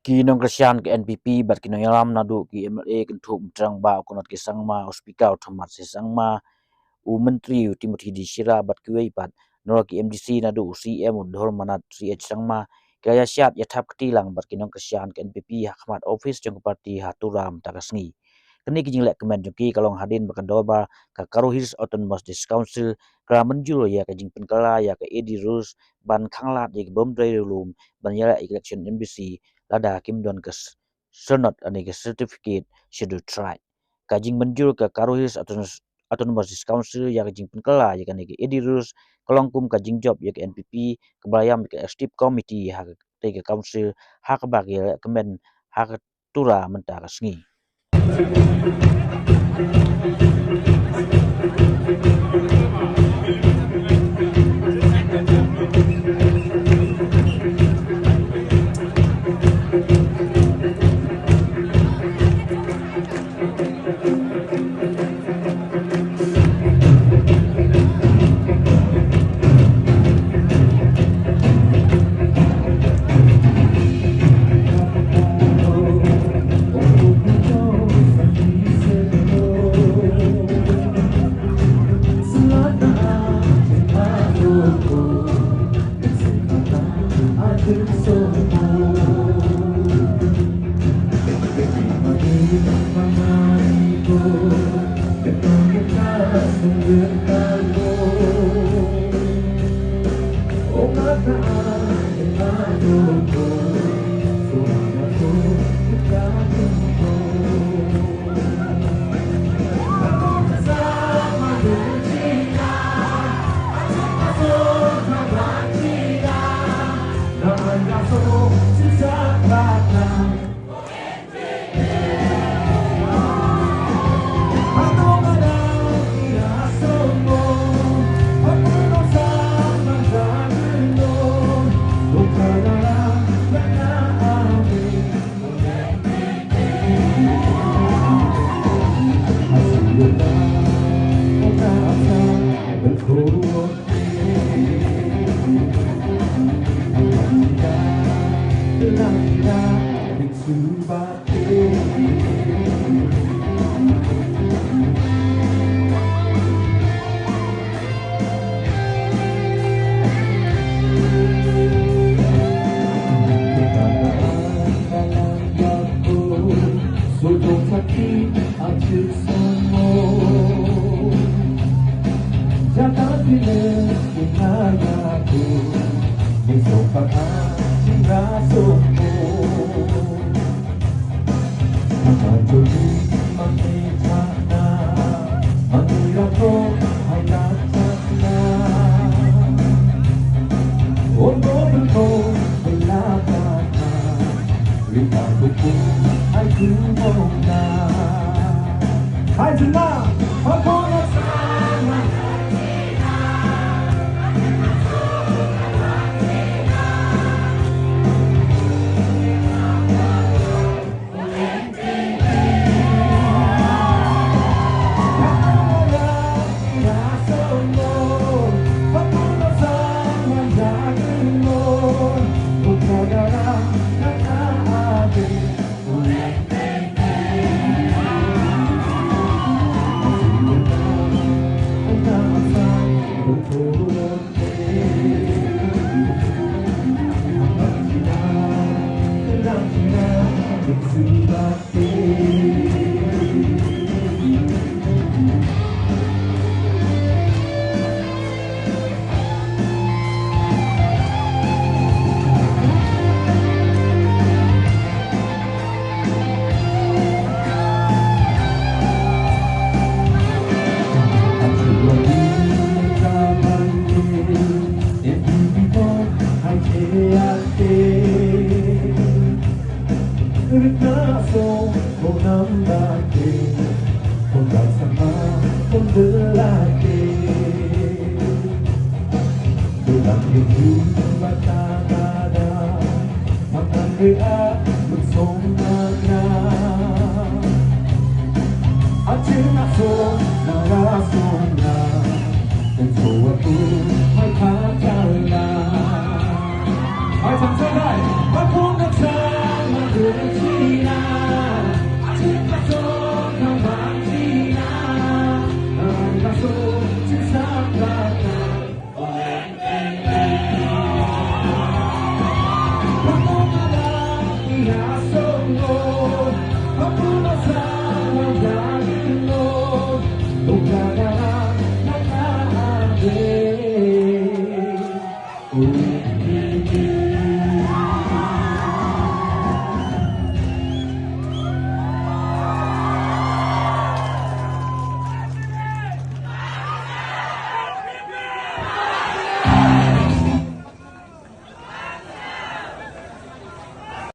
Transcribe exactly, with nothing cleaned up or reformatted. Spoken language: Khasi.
Ki nongkyrshan ka N P P bad ki nongïalam naduh ki M L A kynthup u Trai Bah Conrad K Sangma, u Speaker u Thomas Sangma, u Myntri u Timothy D Shira bad kiwei pat, nalor ki M D C naduh u C M u Dhor Manat C H Sangma, ki la ïa shad ïa thap kti lang bad ki nongkyrshan ka N P P ha khmat office jong ka party ha Tura mynta ka sngi. Kane ka jingleh kmen jong ki ka long hadien ba ka dorbar ka Garo Hills Autonomous District Council ka la mynjur ïa ka jingpynkylla ïa ka A D rules ban khanglad ïa ki bym trei riewlum ban ïaleh ïa ka election M D C lada kim don ka s-, sernot lane ka certificate Scheduled Tribe. Ka jingmynjur ka Garo Hills Autonomous, Autonomous District Council ïa ka jingpynkylla ïa kane ka A D rules ka long kum ka jingjop ïa ka N P P kaba la ïam ïa ka executive committee ha katei ka council ha kaba ki ïaleh kmen ha ka Tura mynta ka sngi.